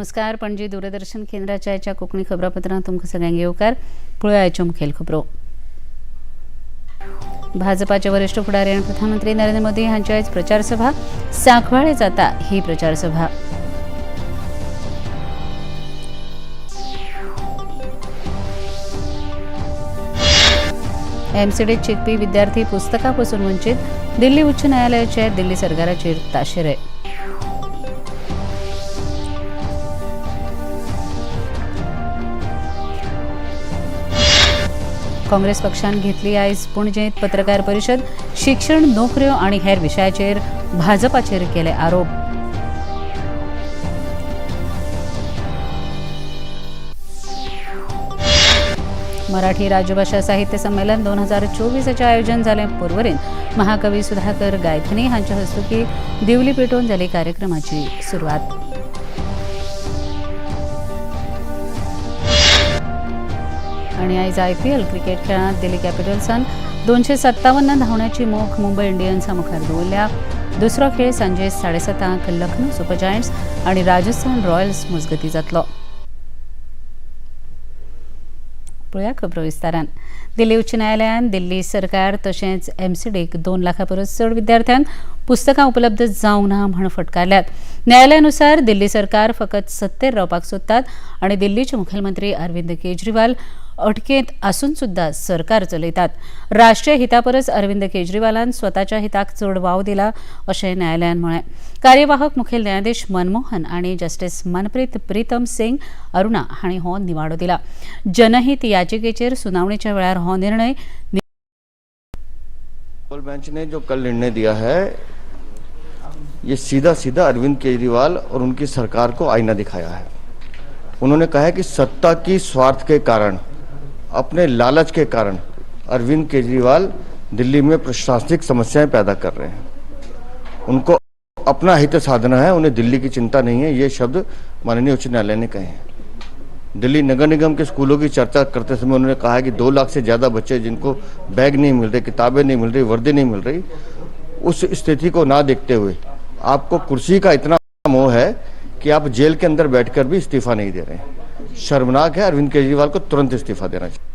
नमस्कार. पणजी दूरदर्शन केंद्राच्या आयच्या कोंकणी खबरापत्रांत तुमकां सगळ्यांक येवकार. पळोवया आयच्यो मुखेल खबरो. भाजपाचे वरिष्ठ फुडारी आनी प्रधानमंत्री नरेंद्र मोदी हांची आयज प्रचारसभा. सांखवाळे जाता ही प्रचारसभा. एमसीडीत शिकपी विद्यार्थी पुस्तकां पसून वंचीत. दिल्ली उच्च न्यायालयाचे दिल्ली सरकाराचेर ताशेरे. काँग्रेस पक्षान घेतली आयज पणजेंत पत्रकार परिशद. शिक्षण, नोकऱ्यो आनी हेर विशयाचेर भाजपाचेर केले आरोप. मराठी राजभाषा साहित्य संमेलन 2024 आयोजन जालें पर्वरीन. महाकवी सुधाकर गायधनी हांच्या हस्तुकी दिवली पेटोवन जाली कार्यक्रमाची सुरवात. आणि आयज आयपीएल क्रिकेट खेळांत दिल्ली कॅपिटल्सान 257 धांवण्याची मोख मुंबय इंडियन्सा मुखार दवरल्या. दुसरो खेळ सांजे 7:30 लखनौ सुपर जायंट्स आणि राजस्थान रॉयल्स मजगती जातलो. पळोवया खबरो विस्तारान. दिल्ली उच्च न्यायालयान दिल्ली सरकार तशेंच एमसीडीक 2 लाखां परस चड विद्यार्थ्यांक पुस्तकां उपलब्ध जावंक ना म्हण फटकारल्यात. न्यायालयानुसार दिल्ली सरकार फकत सत्तेर रावपाक सोदतात आनी दिल्लीचे मुखेलमंत्री अरविंद केजरीवाल अटकेंत आसून सुद्दां सरकार चलयतात. राष्ट्रीय हिता परस अरविंद केजरीवालान स्वताच्या हिताक चड वाव दिला अशें न्यायालयान म्हळें. कार्यवाहक मुखेल न्यायाधीश मनमोहन आनी जस्टीस मनप्रीत प्रीतम सिंग अरुणा हांणी हो निवाडो दिला. जनहित याचिकेचेर सुनावणेच्या वेळार हो निर्णय बेंच ने जो कल निर्णय दिया है, ये सीधा सीधा अरविंद केजरीवाल और उनकी सरकार को आईना दिखाया है। उन्होंने कहा है कि सत्ता की स्वार्थ के कारण, अपने लालच के कारण अरविंद केजरीवाल दिल्ली में प्रशासनिक समस्याएं पैदा कर रहे हैं। उनको अपना हित साधना है, उन्हें दिल्ली की चिंता नहीं है। ये शब्द माननीय उच्च न्यायालय ने कहे हैं। दिल्ली नगर निगम के स्कूलों की चर्चा करते समय उन्होंने कहा है कि 2 लाख से ज़्यादा बच्चे जिनको बैग नहीं मिल रहे, किताबें नहीं मिल रही, वर्दी नहीं मिल रही, उस स्थिति को ना देखते हुए आपको कुर्सी का इतना मोह है कि आप जेल के अंदर बैठकर भी इस्तीफा नहीं दे रहे हैं। शर्मनाक है। अरविंद केजरीवाल को तुरंत इस्तीफा देना चाहिए।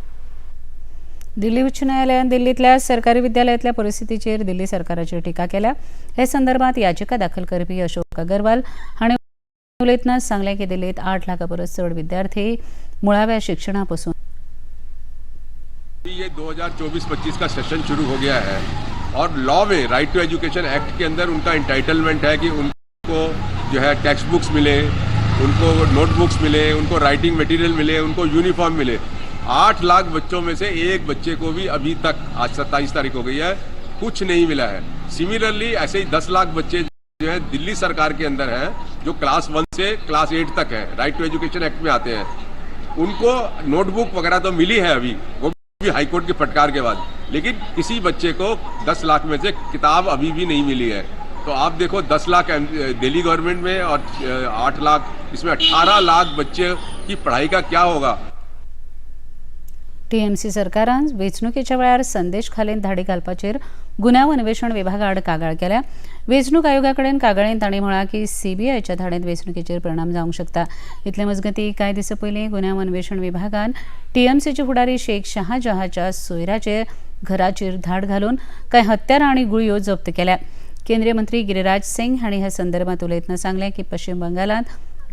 दिल्ली उच्च न्यायालयान दिल्लीतल्या सरकारी विद्यालयातल्या परिस्थितीचेर दिल्ली सरकाराचेर टिका केल्या. हे संदर्भात याचिका दाखल करपी अशोक अगरवाल हांणी उलयतना सांगलें की दिल्लीत 8 लाखां परस चड विद्यार्थी मुळाव्या शिक्षणा पसून ये 2024-25 का सेशन शुरू हो गया है और लॉ में राइट टू एजुकेशन एक्ट के अंदर उनका इंटाइटलमेंट है कि उनको जो है टेक्स्ट बुक्स मिले, उनको नोटबुक्स मिले, उनको राइटिंग मटेरियल मिले, उनको यूनिफॉर्म मिले। 8 लाख बच्चों में से एक बच्चे को भी अभी तक, आज 27 तारीख हो गई है, कुछ नहीं मिला है। सिमिलरली ऐसे ही 10 लाख बच्चे जो है दिल्ली सरकार के अंदर हैं, जो class 1 Se class 8 Tak Hai, right to education act में आते हैं, उनको नोटबुक वगैरह तो मिली है अभी, वो भी हाईकोर्ट की फटकार के बाद, लेकिन किसी बच्चे को 10 लाख में से किताब अभी भी नहीं मिली है। तो आप देखो, 10 लाख दिल्ली गवर्नमेंट में और 8 लाख इसमें, 18 लाख बच्चे की पढ़ाई का क्या होगा? टीएमसी सरकारान वेंचणुकेच्या वेळार संदेश खालीन धाडी घालपाचेर गुन्यांव अन्वेषण विभागाआड कागाळ केल्या. वेंचणूक आयोगा कडेन कागाळीन तांणी म्हळां की सीबीआयच्या धाडेंत वेंचणुकेचेर परिणाम जावंक शकता. इतले मजगतीं, कांय दिसां पयलीं गुन्यांव अन्वेषण विभागान टीएमसीचे फुडारी शेख शहाजहाच्या सोयऱ्याचे घराचेर धाड घालून कांय हत्यारां आनी गुळयो जप्त केल्या. केंद्रीय मंत्री गिरिराज सिंग हांणी ह्या संदर्भात उलयतना सांगलें की पश्चिम बंगालांत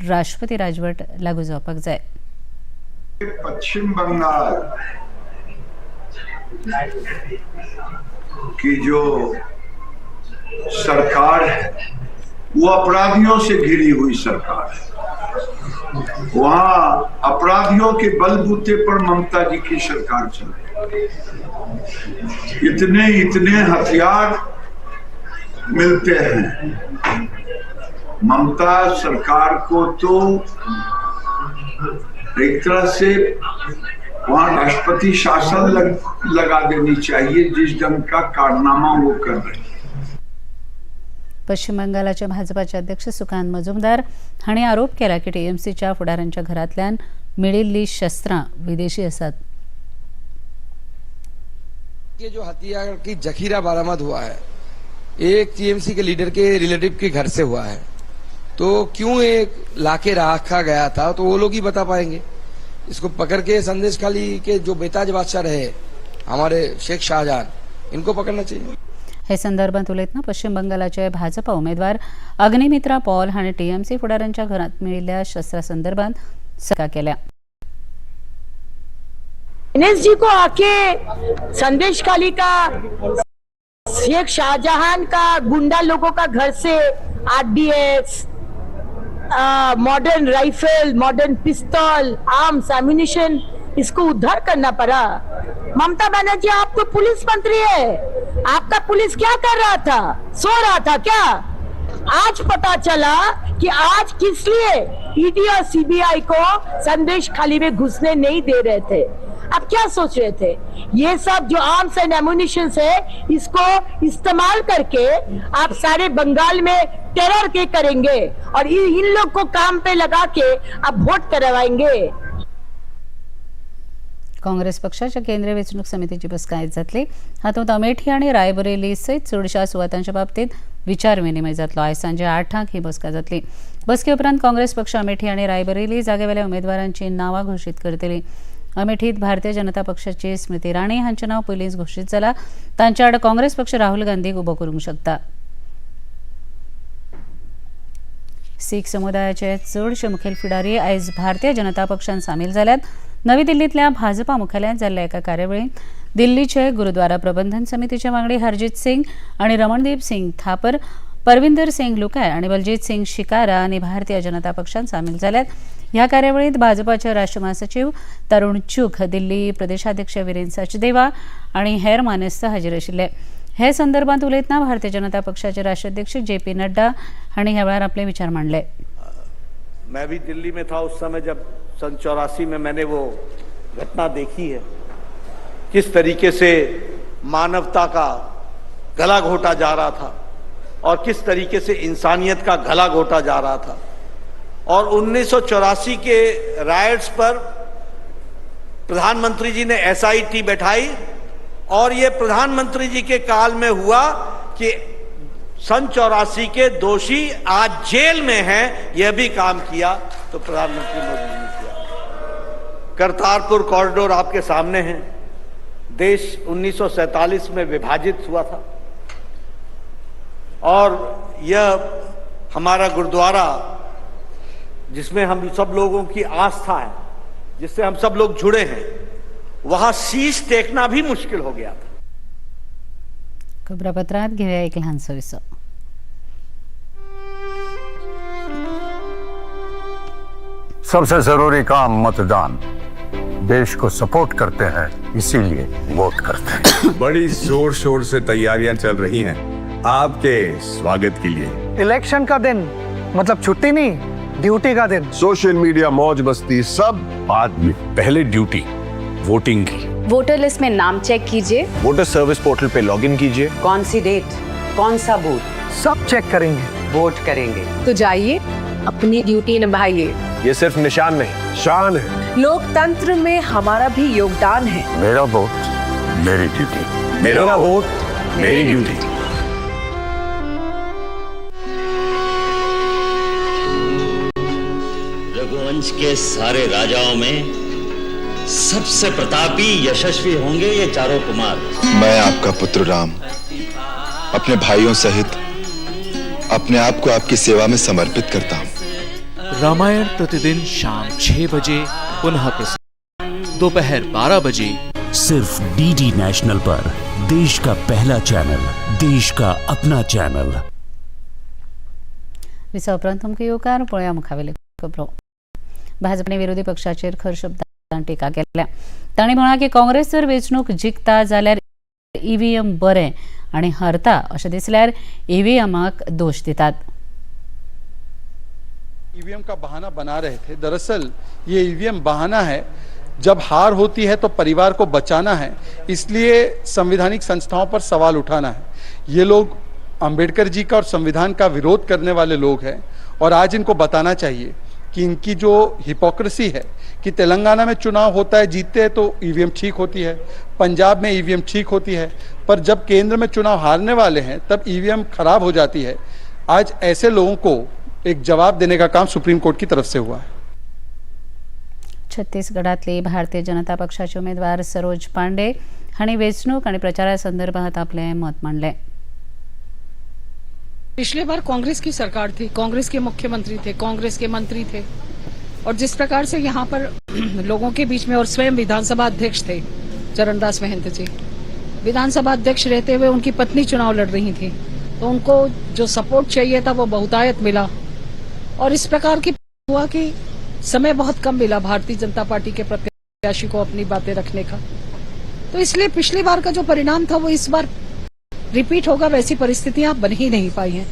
राष्ट्रपती राजवट लागू जावपाक जाय. पश्चिम बंगाल की जो सरकार है, वो अपराधियों से घिरी हुई सरकार है। वहां अपराधियों के बलबूते पर ममता जी की सरकार चल रही। इतने इतने हथियार मिलते हैं ममता सरकार को, तो एक तरह से वहां राष्ट्रपति शासन लगा देनी चाहिए, जिस ढंग का कारनामा वो कर रहे हैं। पश्चिम बंगालाचे भाजपाचे अध्यक्ष सुकांत मजुमदार हांणी आरोप केला की टीएमसीच्या फुडाऱ्यांच्या घरांतल्यान मेळिल्ली शस्त्रां विदेशी आसात. ये जो हथियार की जखीरा बरामद हुआ है, एक TMC K leader K relative K घर से हुआ है। तो क्यों एक लाके रखा गया था, तो वो लोग ही बता पाएंगे। इसको पकड़ के संदेश खाली के जो बेताज बादशाह रहे हमारे शेख शाहजहां, इनको पकड़ना चाहिए। हे संदर्भात उलयतना पश्चिम बंगालाचे भाजपा उमेदवार अग्निमित्रा पॉल हांणी टीएमसी फुडाऱ्यांच्या घरांत मेळिल्ल्या शस्त्रा संदर्भात सका केल्या। एनएसजी को आके संदेश खाली का, शेख शाहजहां का, गुंडा लोगों का घर से RDX, modern rifle, modern pistol, arms, ammunition, इसको उद्धार करना पड़ा। ममता बनर्जी आप तो पुलिस मंत्री है, आपका पुलिस क्या कर रहा था? सो रहा था क्या? आज पता चला कि आज किस लिए ईडी और सीबीआई को संदेश खाली में घुसने नहीं दे रहे थे। अब क्या सोच रहे थे? ये सब जो आर्म्स एंड एम्यूनिशन है, इसको इस्तेमाल करके आप सारे बंगाल में टेरर के करेंगे और इन लोग को काम पे लगा के आप वोट करवाएंगे। काँग्रेस पक्षाच्या केंद्रीय वेंचणूक समितीची बसका आयज जातली। हातूंत अमेठी आनी रायबरेली सयत चडशा सुवातांच्या बाबतींत विचार विनिमय जातलो। आयज सांजे 8 ही बसका जातली। बसके उपरांत काँग्रेस पक्ष अमेठी आनी रायबरेली जागेवेल्या उमेदवारांची नांवां घोशीत करतली। अमेठीत भारतीय जनता पक्षाची स्मृती इराणी हांचें नांव पयलींच घोशीत जाला। तांच्या आड काँग्रेस पक्ष राहुल गांधीक उबो करूंक शकता। सीख समुदायाचे चडशे मुखेल फुडारी आयज भारतीय जनता पक्षान सामील जाल्यात। नवी दिल्लींतल्या भाजपा मुख्यालयांत जाल्ल्या एका कार्यावळींत दिल्लीचे गुरुद्वारा प्रबंधन समितीचे वांगडी हरजीत सिंग आनी रमणदीप सिंग थापर, परविंदर सिंग लुकाय आनी बलजीत सिंग शिकारा आनी भारतीय जनता पक्षान सामील जाल्यात। ह्या कार्यावळींत भाजपाचे राष्ट्रीय महासचिव तरुण चूग, दिल्ली प्रदेशाध्यक्ष वीरेन सचदेवा आनी हेर मानेस्त हाजीर आशिल्ले। हे संदर्भात उलयतना भारतीय जनता पक्षाचे राष्ट्राध्यक्ष जे पी नड्डा हांणी ह्या वेळार आपले विचार मांडले। मैं भी दिल्ली में था उस समय जब सन 84 में मैंने वो घटना देखी है, किस तरीके से मानवता का गला घोटा जा रहा था और किस तरीके से इंसानियत का गला घोटा जा रहा था। और 1984 के रायट्स पर प्रधानमंत्री जी ने SIT बैठाई और ये प्रधानमंत्री जी के काल में हुआ कि सन 84 के दोषी आज जेल में हैं। यह भी काम किया तो प्रधानमंत्री मोदी जी ने किया। करतारपुर कॉरिडोर आपके सामने है। देश 1947 में विभाजित हुआ था और यह हमारा गुरुद्वारा, जिसमें हम सब लोगों की आस्था है, जिससे हम सब लोग जुड़े हैं, वहां शीश टेकना भी मुश्किल हो गया था। खबरापत्रात घेऊया एक लहानसो विसव। सबसे जरूरी काम मतदान। देश को सपोर्ट करते हैं, इसीलिए वोट करते हैं। बड़ी जोर शोर से तैयारियां चल रही हैं आपके स्वागत के लिए। इलेक्शन का दिन मतलब छुट्टी नहीं, ड्यूटी का दिन। सोशल मीडिया, मौज मस्ती सब बाद में, पहले ड्यूटी वोटिंग की। वोटर लिस्ट में नाम चेक कीजिए, water service portal pay login कीजिए, कौन सी डेट, कौन सा बूथ, सब चेक करेंगे, वोट करेंगे। तो जाइए अपनी ड्यूटी निभाइए। ये सिर्फ निशान नहीं, शान है। लोकतंत्र में हमारा भी योगदान है। मेरा वोट मेरी ड्यूटी, मेरा वोट मेरी ड्यूटी। रघुवंश के सारे राजाओं में सबसे प्रतापी यशस्वी होंगे ये चारों कुमार। मैं आपका पुत्र राम अपने भाइयों सहित अपने आप को आपकी सेवा में समर्पित करता हूँ। रामायण प्रतिदिन शाम 6 बजे पुनः प्रसारण दोपहर 12 बजे सिर्फ डीडी नेशनल पर। देश का पहला चैनल, देश का अपना चैनल। विसव उपरांत तुमकां येवकार। पळोवया मुखावेले खबरो। भाजपने विरोधी पक्षाचेर खर शब्दान टिका केल्या। तांणी म्हळां की काँग्रेस जर वेंचणूक जिखता जाल्यार ईव्हीएम बरें आनी हरता अशें दिसल्यार ईव्हीएमाक दोश दितात। ईवीएम का बहाना बना रहे थे, दरअसल ये ईवीएम बहाना है। जब हार होती है तो परिवार को बचाना है, इसलिए संवैधानिक संस्थाओं पर सवाल उठाना है। ये लोग अंबेडकर जी का और संविधान का विरोध करने वाले लोग हैं और आज इनको बताना चाहिए कि इनकी जो हिपोक्रेसी है कि तेलंगाना में चुनाव होता है, जीतते हैं तो ईवीएम ठीक होती है, पंजाब में ईवीएम ठीक होती है, पर जब केंद्र में चुनाव हारने वाले हैं तब ईवीएम खराब हो जाती है। आज ऐसे लोगों को एक जवाब देने का काम सुप्रीम कोर्ट की तरफ से हुआ है। छत्तीसगडातले भारतीय जनता पक्षाचे उमेदवार सरोज पांडे हांणी वेंचणूक आनी प्रचारा संदर्भात आपले मत मांडले। पिछले बार कांग्रेस की सरकार थी, कांग्रेस के मुख्यमंत्री थे, कांग्रेस के मंत्री थे और जिस प्रकार से यहाँ पर लोगों के बीच में और स्वयं विधानसभा अध्यक्ष थे चरणदास महंत जी, विधानसभा अध्यक्ष रहते हुए उनकी पत्नी चुनाव लड़ रही थी तो उनको जो सपोर्ट चाहिए था वो बहुतायत मिला और इस प्रकार की हुआ कि समय बहुत कम मिला भारतीय जनता पार्टी के प्रत्याशी को अपनी बातें रखने का, तो इसलिए पिछली बार का जो परिणाम था वो इस बार रिपीट होगा वैसी परिस्थितियां बन ही नहीं पाई हैं।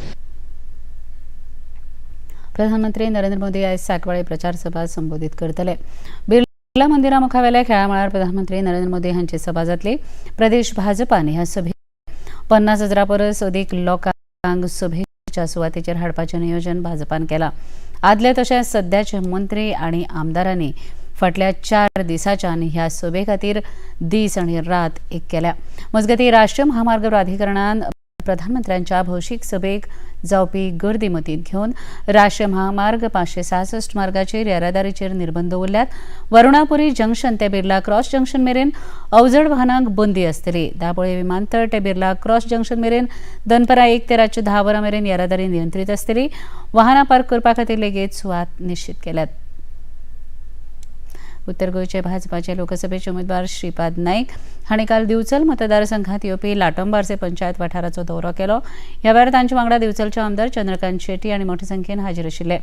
प्रधानमंत्री नरेंद्र मोदी आयज सांकवाळे प्रचार सभा संबोधित करतले। बिर्ला मंदिरा मुखावेल्या खेळामळार प्रधानमंत्री नरेंद्र मोदी हांची सभा जातली। प्रदेश भाजपान ह्या सभेत 50,000 परस अदीक लोकांक सभेच्या सुवातेचेर हाडपाचें नियोजन भाजपान केलां। आदले तशेंच सद्याचे मंत्री आनी आमदारांनी फाटल्या 4 दिसांच्यान ह्या सभे खातीर दीस आनी रात एक केल्या। मजगतीं राष्ट्रीय महामार्ग प्राधिकरणान प्रधानमंत्र्यांच्या भौशीक सभेक जावपी गर्दी मतींत घेवन राष्ट्रीय महामार्ग 566 मार्गाचेर येरादारीचेर निर्बंध उरल्यात। वरुणापुरी जंक्शन ते बिर्ला क्रॉस जंक्शन मेरेन अवजड वाहनांक बंदी आसतली। दाबोळे विमानतळ ते बिर्ला क्रॉस जंक्शन मेरेन दनपरां 1 ते रातच्या 10 वरां मेरेन येरादारी नियंत्रीत आसतली। वाहनां पार्क करपा खातीर लेगीत सुवात निश्चित केल्यात। उत्तर गोंयचे भाजपाचे लोकसभेचे उमेदवार श्रीपाद नाईक हांणी काल दिवचल मतदारसंघात येवपी लाटंबार्से पंचायत वाठाराचो दौरो केलो। ह्या वेळार तांचे वांगडा दिवचलचे आमदार चंद्रकांत शेट्टी आनी मोठे संख्येन हाजीर आशिल्ले।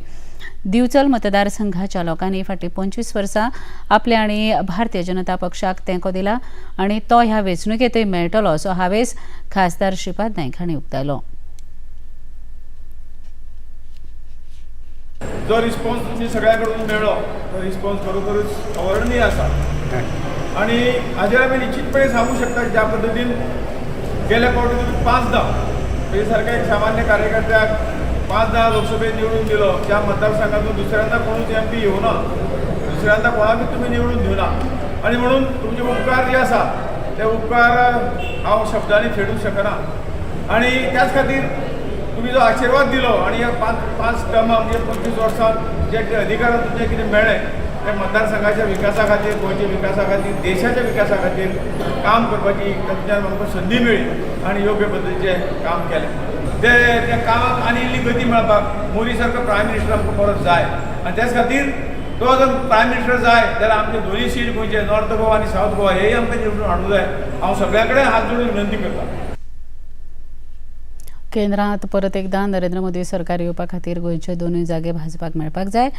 दिवचल मतदारसंघाच्या लोकांनी फाटलीं 25 वर्सां आपल्या आनी भारतीय जनता पक्षाक तेंको दिला आनी तो ह्या वेंचणुकेंतय मेळटलो असो हावेस खासदार श्रीपाद नाईक हांणी उक्तायलो। जो रिस्पॉन्स तुमचे सगळ्या कडून मेळ्ळो तो रिस्पॉन्स खरोखरच अवर्णनीय आसा आनी हाजेर आमी निश्चितपणे सांगू शकता ज्या पद्दतीन गेल्या फावटी तुमी 5दा म्हणजे सारक्या एक सामान्य कार्यकर्त्याक 5दा लोकसभेत निवडून दिलो, ज्या मतदारसंघातून दुसऱ्यांदा कोणूच एम पी येवना, दुसऱ्यांदा कोणाकूच तुमी निवडून दिवना आनी म्हणून तुमचे उपकार जे आसा ते उपकार हांव शब्दांनी फेडूंक शकना आनी त्याच खातीर तुम्ही जो आशीर्वाद दिलो आणि ह्या 5 टर्मा म्हणजे 25 वर्सां जे अधिकार तुमचे कितें मेळ्ळे ते मतदारसंघाच्या विकासा खातीर, गोंयच्या विकासा खातीर, देशाच्या विकासा खातीर काम करपाची तातूंतल्यान आमकां संदी मेळ्ळी आनी योग्य पद्दतीचें काम केलें। ते त्या कामाक आनी इल्ली गती मेळपाक मोदी सारको प्रायम मिनिस्टर आमकां परत जाय आनी त्याच खातीर तो जर प्रायम मिनिस्टर जाय जाल्यार आमचे दोनूय सीट गोंयचे नॉर्थ गोवा आनी सावथ गोवा हेय आमकां निवडून हाडूंक जाय। हांव सगळ्या कडेन हात जोडून विनंती करता। केंद्रात परत एकदा नरेंद्र मोदी सरकार येवपा खातीर गोंयचे दोनूय जागे भाजपाक मेळपाक जाय।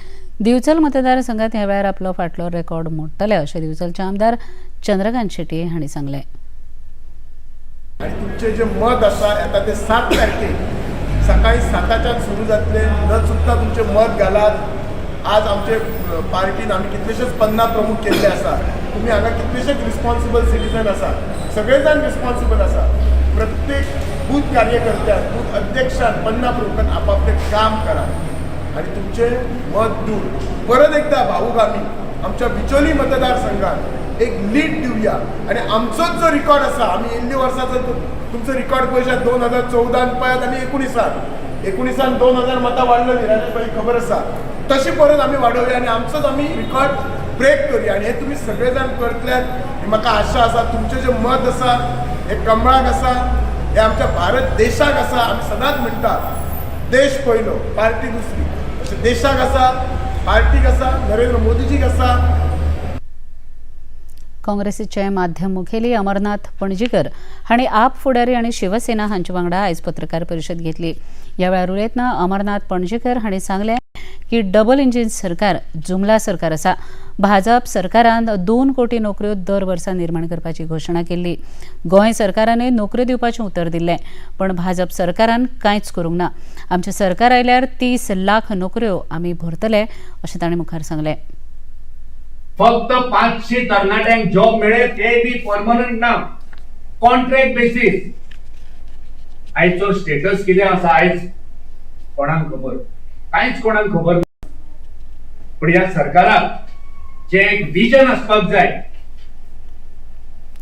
दिवचल मतदारसंघात ह्या वेळार आपलो फाटलो रेकॉर्ड मोडटले अशें दिवचलचे आमदार चंद्रकांत शेट्टी हांणी सांगलें। आनी तुमचें जें मत आसा येता ते 7 तारखेक सकाळी 7च्यान सुरू जातलें, न चुकता तुमचें मत घालात। आज आमचे पार्टीन आमी कितलेशेच पन्ना प्रमुख केल्ले आसा, तुमी हांगा कितलेशेच रिस्पॉन्सिबल सिटीजन आसा, सगळे जाण रिस्पॉन्सिबल आसा। प्रत्येक बूथ कार्यकर्त्यान, बूथ अध्यक्षान, पन्ना प्रमुखान आपापलें काम करात आनी तुमचें मत दूर। परत एकदा भावूक आमी आमच्या बिचोली मतदारसंघात एक लीड दिवया आनी आमचोच जो रिकॉर्ड आसा, आमी येयल्ली वर्सां जर तुमचो रिकॉर्ड पळयशात 2014 पळयात आनी 19 2000 मतां वाडलेली राजेश भाई खबर आसा, तशी परत आमी वाडोवया आनी आमचोच आमी रिकॉर्ड ब्रेक करूया आनी हे तुमी सगळे जाण करतल्यात ही म्हाका आशा आसा। तुमचें जें मत आसा हें कमळाक आसा, हे आमच्या भारत देशाक आसा। आमी सदांच म्हणटा देश पयलो पार्टी दुसरी, अशें देशाक आसा, पार्टीक आसा, नरेंद्र मोदीजीक आसा। काँग्रेसीचे माध्यम मुखेली अमरनाथ पणजीकर हांणी आप फुडारी आनी शिवसेना हांचे वांगडा आयज पत्रकार परिशद घेतली। ह्या वेळार उलयतना अमरनाथ पणजीकर हांणी सांगलें की डबल इंजीन सरकार जुमला सरकार आसा। भाजप सरकारान 2 कोटी नोकऱ्यो दर वर्सा निर्माण करपाची घोशणा केल्ली। गोंय सरकारानूय नोकऱ्यो दिवपाचें उतर दिल्लें, पण भाजप सरकारान कांयच करूंक ना। आमचें सरकार आयल्यार 30 लाख नोकऱ्यो आमी भरतले अशें तांणी मुखार सांगलें। फक्त 500 तरणाट्यांक जॉब मेळ्ळे, ते बी परमनंट ना, कॉन्ट्रॅक्ट बेसीस। आयचो स्टेटस कितें आसा आयज कोणाक खबर, कांयच कोणाक खबर ना। पण ह्या सरकाराक जे एक विजन आसपाक जाय,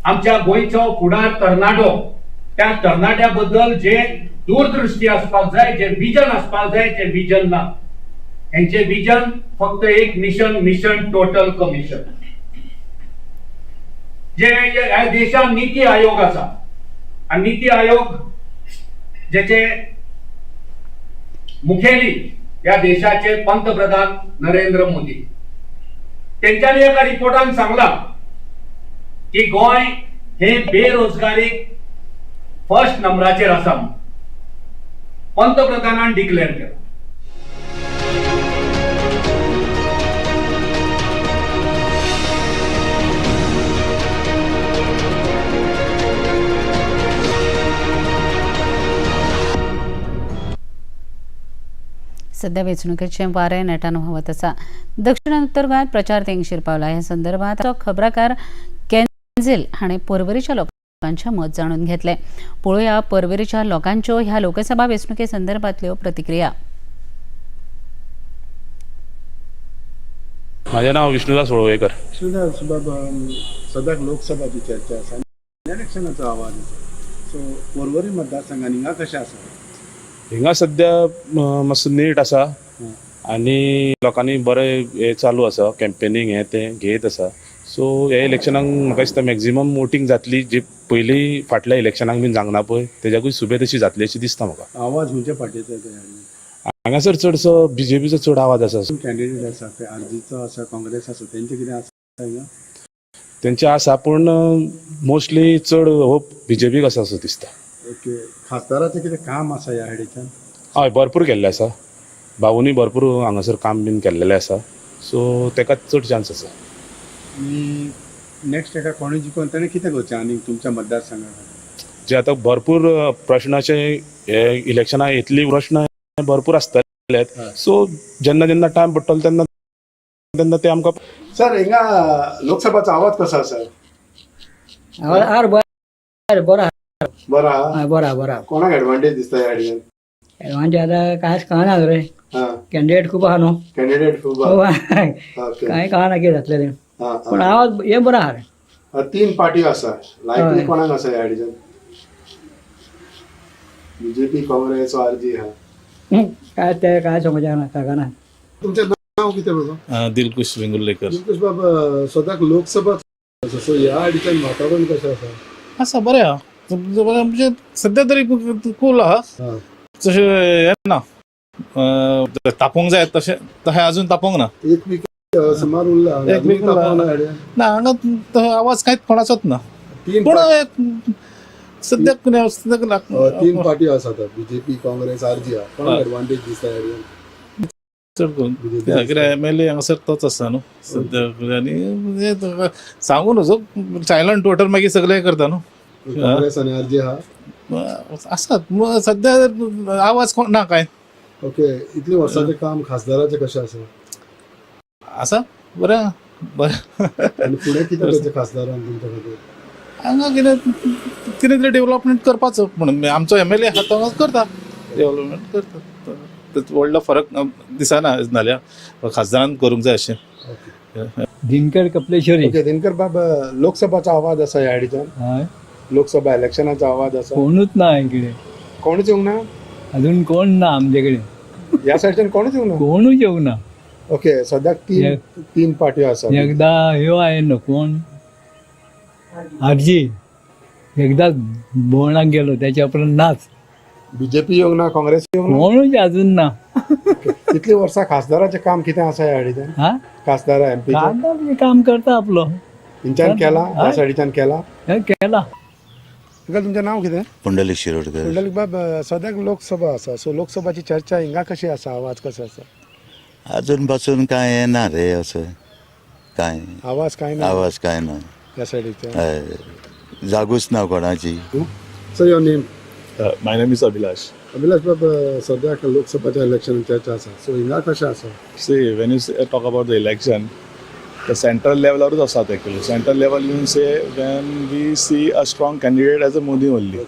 आमच्या गोंयचो फुडार तरणाटो त्या तरणाट्या बद्दल जे दूरदृष्टी आसपाक जाय, जे विजन आसपाक जाय, ते विजन ना. हेंचे विजन फक्त एक मिशन, मिशन टोटल कमिशन. जे ह्या देशान नीती आयोग आसा आनी नीती आयोग जेचे मुखेली ह्या देशाचे पंतप्रधान नरेंद्र मोदी, तेंच्यांनी एका रिपोर्टान सांगला की गोंय हे बेरोजगारी फर्स्ट नंबराचेर आसा म्हणून पंतप्रधानान डिक्लेअर केला. सध्या वेंचणुकेचें वारें नेटान व्हांवत आसा. दक्षिण आनी उत्तर गोंयांत प्रचार तेंगशेर पावला. ह्या संदर्भात खबराकार केन्झील हाणें पर्वरीच्या लोकांचें मत जाणून घेतलें. पळोवया पर्वरीच्या लोकांच्यो ह्या लोकसभा वेंचणुके संदर्भातल्यो प्रतिक्रिया. माझे नाव विष्णुदास वळवयकर. विष्णुदास बाब, सद्याक लोकसभाची चर्चा आसा आनी इलेक्शनाचो आवाज आसा, सो पर्वरी मतदारसंघान हिंगा कशें आसा? हिंगा सद्या मातसो नेट आसा आनी लोकांनी बरें हें चालू आसा, कॅम्पेनींग हें तें घेयत आसा. सो ह्या इलेक्शनाक म्हाका दिसता मॅक्झिमम वोटींग जातली, जी पयलीं फाटल्या इलेक्शनाक बीन जावंक ना पळय तेज्याकूय सुबेज अशी जातली अशी दिसता म्हाका. आवाज खंयच्या पार्टीचो येता? हांगासर चडसो बीजेपीचो चड आवाज आसा. कॅन्डिडेट आसा ते आरजीचो आसा, काँग्रेस आसा, तेंचे कितें आसा हिंगा? तेंचे आसा पूण मोस्टली चड होप बीजेपीक आसा असो दिसता. ओके, खासदाराचें कितें काम आसा ह्या सायडीच्यान? हय, भरपूर केल्लें आसा. भाऊनी भरपूर हांगासर काम बीन केल्लेलें आसा, सो तेका चड चान्स आसा. आनी नेक्स्ट एका कोणूय जिखून ताणें कितें करचें आनी तुमच्या मतदारसंघात? जे आतां भरपूर प्रश्नाचे हे इलेक्शनां येतली, प्रश्न भरपूर आसतले, सो जेन्ना जेन्ना टायम पडटलो तेन्ना तेन्ना ते आमकां. सर, हिंगा लोकसभाचो आवाज कसो आसा? आवाज बरो आहा. बरो आहा? बरो बरो. कोणाक एडवांटेज दिसता ह्या सायडीन? एडवांटेज आतां कांयच कळना रे, कॅन्डिडेट खूब आहा न्हू. कॅन्डिडेट खूब आहा, कांय कळना कितें जातलें तें, पूण आवाज हे बरो आहा रे. तीन पार्टी आसा, लायकली कोणाक आसा ह्या सायडीच्यान? बीजेपी, काँग्रेस, आरजी आहा. काय ते काय सांगूचें ना, कागना. तुमचें नाव कितें बाबा? दिलकुश वेंगुर्लेकर. दिलकुश बाब, सद्याक लोकसभा आसा, सो ह्या सायडीच्यान वातावरण कशें आसा? आसा बरें आहा, म्हणजे सद्या तरी कूल आहा, तशें हें ना तापोवंक जाय तशें तशें अजून तापोवंक ना. एक वीक सुमार उरला, एक वीक ना, हांगा आवाज कांयच कोणाचोच ना, पूण सद्याक तीन पार्टी आसात, बीजेपी, काँग्रेस, आरजी आहा, कोणाक एडवांटेज दिसता ह्या सायडीन? चड करून कित्याक एम एल ए हांगासर तोच आसा न्हू सद्या, आनी सांगू नजो सायलंट वोटर मागीर सगळें करता न्हू. काँग्रेस आनी आरजी आहा आसात सद्या आवाज कोण ना कांय. ओके, इतली वर्साचें काम खासदाराचें कशें आसा? आसा बरें बरें. आनी फुडें कितें करचें खासदारान तुमच्या खातीर? हांगा कितें कितें तरी डेव्हलपमेंट करपाचो म्हणून आमचो एम एल ए आहा तो करता, डेव्हलपमेंट करता, व्हडलो फरक दिसना नाल्यार खासदारान करूंक जाय अशें. दिनकर कपलेश्वरी. ओके दिनकर बाब, लोकसभाचो आवाज आसा ह्या सायडीच्यान? लोकसभा इलेक्शनाचो आवाज आसा? कोणूच ना इकडे. कोणूच येवंक ना? अजून कोण ना आमचे कडेन. ह्या सायडच्यान कोणूच येवंक ना? कोणूच येवंक ना. ओके, सद्याक तीन तीन पार्ट्यो आसा. एकदा ह्यो आयलो कोण आरजी, एकदा भोवणाक गेलो, त्याच्या उपरांत नाच. बीजेपी येवंक ना, काँग्रेस येवंक ना, कोणूच अजून ना. इतली वर्सां खासदाराचें काम कितें आसा ह्या सायडीच्यान? खासदार एमपी खासदार काम करता आपलो. तेंच्यान केला ह्या सायडीच्यान? केला केला. अंकल, तुमचें नाव कितें? पुंडलीक शिरोडकर. पुंडलीक बाब, सद्याक लोकसभा आसा, सो लोकसभाची चर्चा हिंगा कशी आसा, आवाज कसो आसा? अजून पासून काय येना रे असं काय आवाज काय ना? आवाज काय ना ह्या सायडीच्यान. हय, जागूच ना कोणाची. Sir, your name? My name is Abhilash. Abhilash बाब, सद्याक लोकसभाच्या इलेक्शन चर्चा आसा, सो हिंगा कशें आसा? See, when you talk about the election, the central लेवलारूच आसा actually. Central level you say, when we see a strong candidate as a Modi only.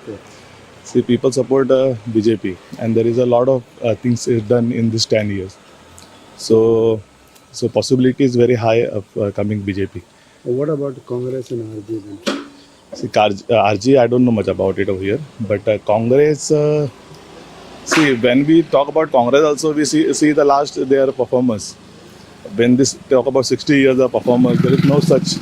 See, people support BJP and there is a lot of things is done in this 10 years. So possibility is very high of coming BJP. What about Congress and RG? See, RG, I don't know much about it over here, but Congress, see, when we talk about Congress also, we see the last their performance. When this talk about 60 years of performance, there is no such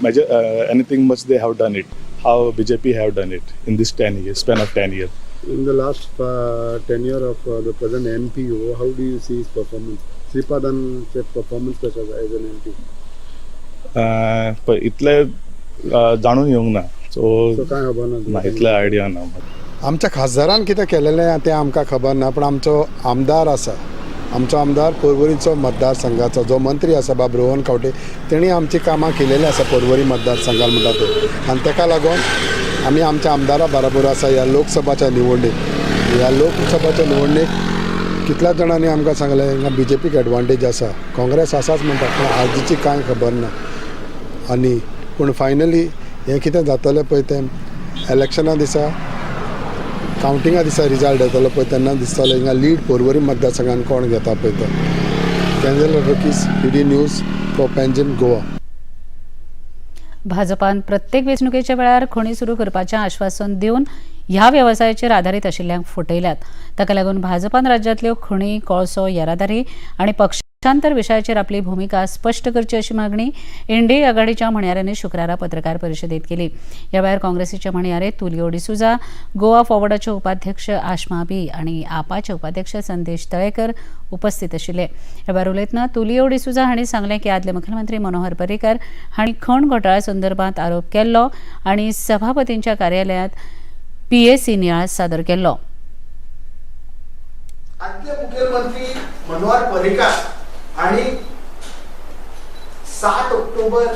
major anything much they have done it. How BJP have done it in this 10 years, span of 10 years. In the last tenure of the present MP, how do you see his performance? श्रीपादांचे performance कशें आसा as an MP? पळय इतले जाणून येवंक ना, so काय खबर ना? ना, इतले आयडिया ना. आमच्या खासदारान कितें केलेलें तें आमकां खबर ना, पूण आमचो आमदार आसा, आमचो आमदार पर्वरीचो मतदारसंघाचो जो मंत्री आसा बाब रोहन खंवटे, तेणी आमची कामां केलेलीं आसा पर्वरी मतदारसंघान म्हणटा ते. आनी तेका लागून आमी आमच्या आमदारा बराबर आसा ह्या लोकसभाच्या निवडणेक. ह्या लोकसभाच्या निवडणेक कितल्या जाणांनी आमकां सांगलें हांगा बीजेपीक एडवांटेज आसा, काँग्रेस आसाच म्हणटा, पूण आरजीची कांय खबर ना. आनी पूण फायनली हें कितें जातलें पळय तें इलेक्शना दिसा, कावंटिंगा दिसा रिजल्ट येतलो पळय तेन्ना दिसतलें हिंगा लीड पर्वरी मतदारसंघान कोण घेता पळय तो. कॅन्जल Rodrigues, DD News for Panjim, Goa. भाजपान प्रत्येक वेंचणुकेच्या वेळार खणी सुरू करपाचें आश्वासन दिवन ह्या वेवसायाचेर आदारीत आशिल्ल्यांक फटयल्यात. ताका लागून भाजपान राज्यांतल्यो खणी, कोळसो, येरादारी आनी पक्षांतर विशयाचेर आपली भुमिका स्पश्ट करची अशी मागणी एनडीए आघाडीच्या म्हणयाऱ्यांनी शुक्रारा पत्रकार परिशदेत केली. ह्या वेळार काँग्रेसीचे म्हणयारे तुलियो डिसुजा, गोवा फॉरवर्डाचे उपाध्यक्ष आशमा बी आनी आपाचे उपाध्यक्ष संदेश तळेकर उपस्थित आशिल्ले. ह्या वेळार उलयतना तुलियो डिसुजा हांणी सांगलें की आदले मुख्यमंत्री मनोहर पर्रीकर हांणी खण घोटाळ्या संदर्भात आरोप केल्लो आनी सभापतींच्या कार्यालयांत पीएसी नियाळ सादर केल्लो. आदले मुखेलमंत्री मनोहर पर्रीकर आणि 7 ऑक्टोबर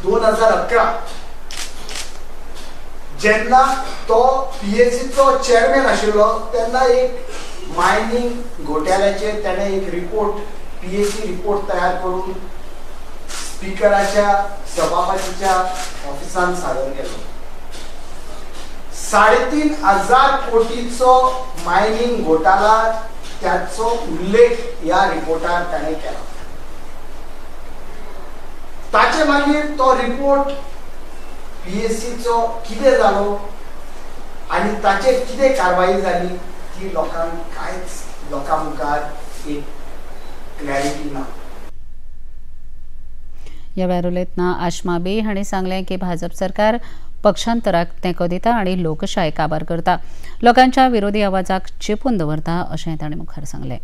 2011 जेन्ना तो पीएसीचो चेअरमॅन आशिल्लो तेन्ना एक मायनिंग घोटाळ्याचेर ताणें एक रिपोर्ट, पीएसी रिपोर्ट तयार करून स्पिकराच्या सभापतीच्या ऑफिसान सादर केलो. 3,500 कोटीचो मायनिंग घोटाळा त्याचो उल्लेख ह्या रिपोर्टार ताणें केला. ताचे मागीर तो रिपोर्ट पीएसीचो कितें जालो आनी ताचेर कितें कारवाई जाली ती लोकांक कांयच, लोकां मुखार एक क्लॅरिटी ना. ह्या वेळार उलयतना आशमा बे हांणी सांगलें की भाजप सरकार पक्षांतराक तेंको दिता आनी लोकशाय काबार करता, लोकांच्या विरोधी आवाजाक चेपून दवरता अशें तांणी मुखार सांगलें.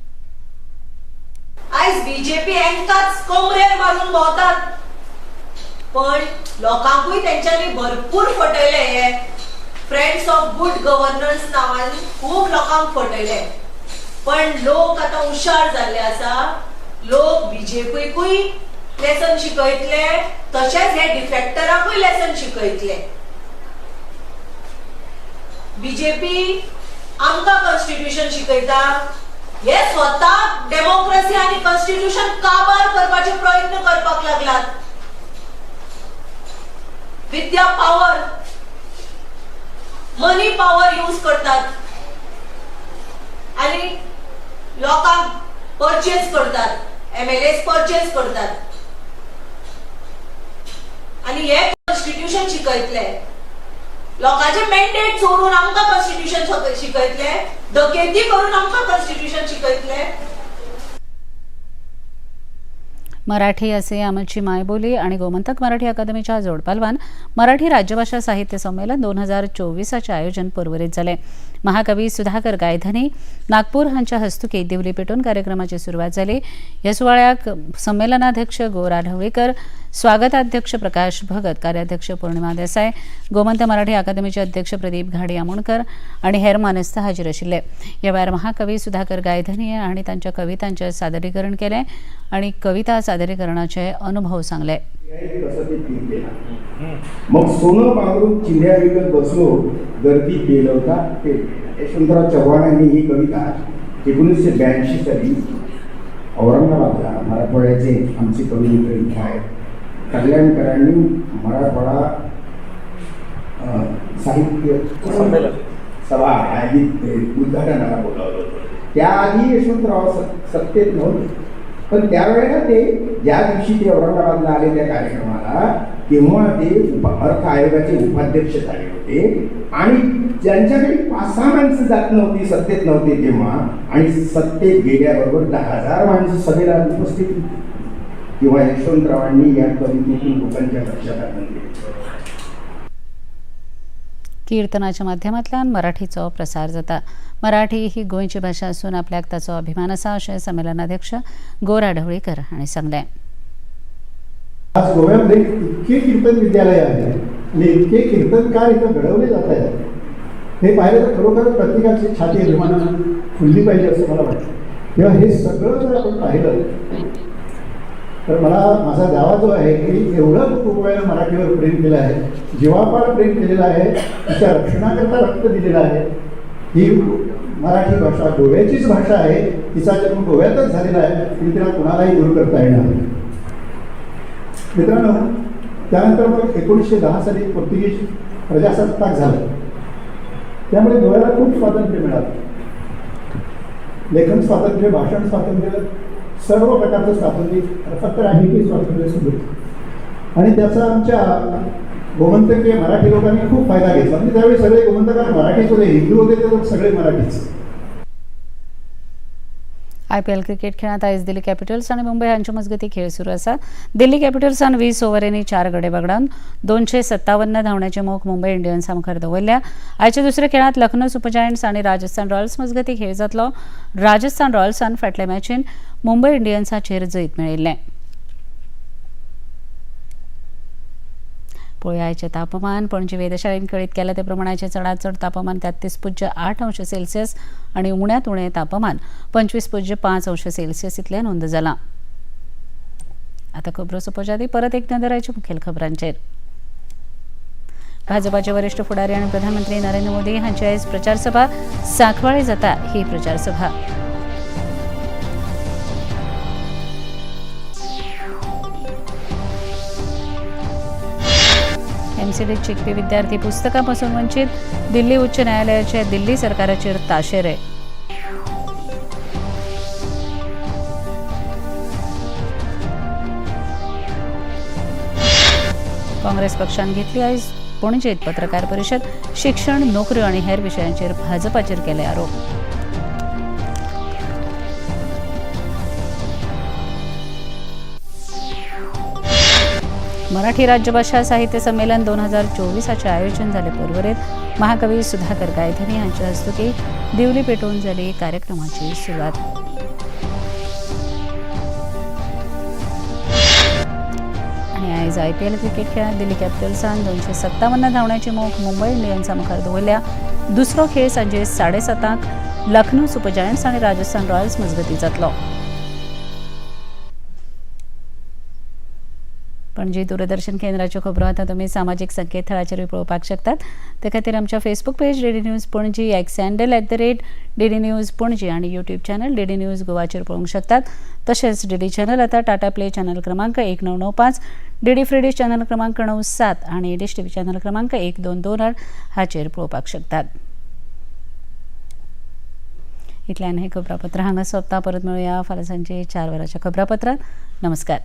आयज बीजेपी हेंकाच कोमरेर मारून भोंवतात, पण लोकांकूय तेंच्यांनी भरपूर फटयले. हे फ्रेंड्स ऑफ गुड गव्हर्नन्स नांवान खूब लोकांक फटयले, पण लोक आतां हुशार जाल्ले आसा. लोक बीजेपीकूय लेसन शिकयतले, तशेंच हे डिफेक्टराकूय लेसन शिकयतले. बीजेपी आमकां कॉन्स्टिट्यूशन शिकयता, हे स्वता डेमोक्रेसी आनी कॉन्स्टिट्यूशन काबार करपाचे प्रयत्न करपाक लागलात. विद्या पावर, मनी पावर यूज करतात आनी लोकांक परचेज करतात, एमएलए परचेज करतात आनी हे कॉन्स्टिट्यूशन शिकयतले. लोकांचे मॅन्डेट चोरून आमकां कॉन्स्टिट्यूशन शिकयतले, डकेती करून आमकां कॉन्स्टिट्यूशन शिकयतले. मराठी असे आमची मायबोली आणि गोमंतक मराठी अकादमीच्या जोडपालवान मराठी राज्यभाषा साहित्य संमेलन 2024 आयोजन पर्वरीत जालें. महाकवी सुधाकर गायधनी नागपूर हांच्या हस्तुकी दिवली पेटून कार्यक्रमाची सुरवात जाली. ह्या सुवाळ्याक संमेलनाध्यक्ष गोरा ढवळीकर, स्वागताध्यक्ष प्रकाश भगत, कार्याध्यक्ष पौर्णिमा देसाय, गोमंत मराठी अकादमीचे अध्यक्ष प्रदीप घाडी आमोणकर आणि हेर मानेस्त हाजीर आशिल्ले. ह्या वेळार महाकवी सुधाकर गायधनी हांणी तांच्या कवितांचें सादरीकरण केलें आणि कविता सादरीकरणाचे अनुभव सांगले. मग सोनं पांघरून चिंध्या विकत बसलो, गर्दी पेलवता पेल. यशवंतराव चव्हाण यांनी ही कविता 1982 साली औरंगाबादला, मराठवाड्याचे आमचे कवी मित्र इथे आहेत, कल्याणकरांनी मराठवाडा साहित्य संमेलन सभा आयोजित उद्घाटनाला बोलावलं होतं. त्याआधी यशवंतराव सत्तेत नव्हते, पण त्यावेळेला ते ज्या दिवशी ते औरंगाबादला आले त्या कार्यक्रमाला, तेव्हा ते अर्थ आयोगाचे उपाध्यक्ष झाले होते आणि ज्यांच्याकडे 5-6 माणसं जात नव्हती, सत्तेत नव्हते तेव्हा, आणि सत्तेत गेल्याबरोबर 10,000 माणसं सभेला उपस्थित होती, तेव्हा यशवंतरावांनी या कवितेतून लोकांच्या लक्षात आणून दिले. कीर्तनाच्या माध्यमांतल्यान मराठीचो प्रसार जाता. मराठी ही गोंयची भाशा आसून आपल्याक ताचो अभिमान आसा अशें संमेलनाध्यक्ष गोरा ढवळीकर हांणी सांगलें. आज गोव्यामध्ये इतके कीर्तन विद्यालय आहे आणि इतके कीर्तनकार इथं घडवले जात आहेत, हे पाहिलं तर खरोखर प्रत्येकाची छाती अभिमानानं फुलली पाहिजे असं मला वाटतं. तेव्हा हे सगळं जर आपण पाहिलं तर मला माझा दावा जो आहे की एवढं गोव्यानं मराठीवर प्रेम केलं आहे, जीवापाड प्रेम केलेलं आहे, तिच्या रक्षणाकरता रक्त दिलेलं आहे. ही मराठी भाषा गोव्याचीच भाषा आहे, तिचा जन्म गोव्यातच झालेला आहे आणि तिला कुणालाही दूर करता येणार नाही. मित्रांनो, त्यानंतर मग 1910 साली पोर्तुगीज प्रजासत्ताक झालं, त्यामुळे गोव्याला खूप स्वातंत्र्य मिळालं. लेखन स्वातंत्र्य, भाषण स्वातंत्र्य, सर्व प्रकारचं स्वातंत्र्य, फक्त राजकीय स्वातंत्र्य सुद्धा. आणि त्याचा आमच्या गोमंतकीय मराठी लोकांनी खूप फायदा घेतला. म्हणजे त्यावेळी सगळे गोमंतकार मराठीच होते, हिंदू होते ते सगळे मराठीच. आयपीएल क्रिकेट खेळात आयज दिल्ली कॅपिटल्स आणि मुंबई हांचे मजगती खेळ सुरू आसा. दिल्ली कॅपिटल्सान 20 ओव्हरींनी 4 गडे वगडावन 257 धांवण्याचे मोख मुंबई इंडियन्सा मुखार दवरल्या. आयच्या दुसऱ्या खेळात लखनौ सुपर जायंट्स आणि राजस्थान रॉयल्स मजगती खेळ जातलो. राजस्थान रॉयल्सान फाटल्या मॅचीन मुंबई इंडियन्साचेर जैत मेळयिल्लें. पळोवया आयचें तापमान. पणजी वेधशाळेन कळीत केलें ते प्रमाण आयचें चडांत चड तापमान 33.8 अंश सेल्सियस आनी उण्यांत उणें तापमान 25.5 अंश सेल्सियस इतलें नोंद जालां. आतां खबरो सोंपोवच्या आदीं परत एक नदर आयच्या मुखेल खबरांचेर. भाजपाचे वरिश्ठ फुडारी आनी प्रधानमंत्री नरेंद्र मोदी हांची आयज प्रचारसभा. सांखवाळे जाता ही प्रचारसभा. एमसीडीत शिकपी विद्यार्थी पुस्तकांपासून वंचित. दिल्ली उच्च न्यायालयाचे दिल्ली सरकाराचेर ताशेरे. काँग्रेस पक्षान घेतली आयज पणजेत पत्रकार परिशद. शिक्षण, नोकऱ्यो आनी हेर विशयांचेर भाजपाचेर केले आरोप. मराठी राज्यभाषा साहित्य संमेलन 2024 आयोजन झाले पर्वरेत. महाकवी सुधाकर गायधनी यांच्या हस्तुकी दिवली पेटवून झाली कार्यक्रमाची सुरुवात. आणि आयज आयपीएल क्रिकेट खेळात दिल्ली कॅपिटल्सान 257 धांवण्याची मोख मुंबई इंडियन्सा मुखार दवरल्या. दुसरो खेळ सांजे 7:30 लखनौ सुपर जायंट्स आणि राजस्थान रॉयल्स मजगती जातलो. पणजी दूरदर्शन केंद्राच्यो खबरो आतां तुमी सामाजीक संकेतथळाचेरूय पळोवपाक शकतात. ते खातीर आमच्या Facebook page DD news Panaji, X handle @DD news Panaji आनी यूट्यूब चॅनल डीडी न्यूज गोवाचेर पळोवंक शकतात. तशेंच डीडी चॅनल आतां टाटा प्ले चॅनल क्रमांक 1995, डीडी फ्री डिश चॅनल क्रमांक 97 आनी डिश टीव्ही चॅनल क्रमांक 1228 हाचेर पळोवपाक शकतात. इतल्यान हें खबरापत्र हांगा सोंपता. परत मेळुया फाल्यां सांजे 4 वरांच्या खबरापत्रांत. नमस्कार.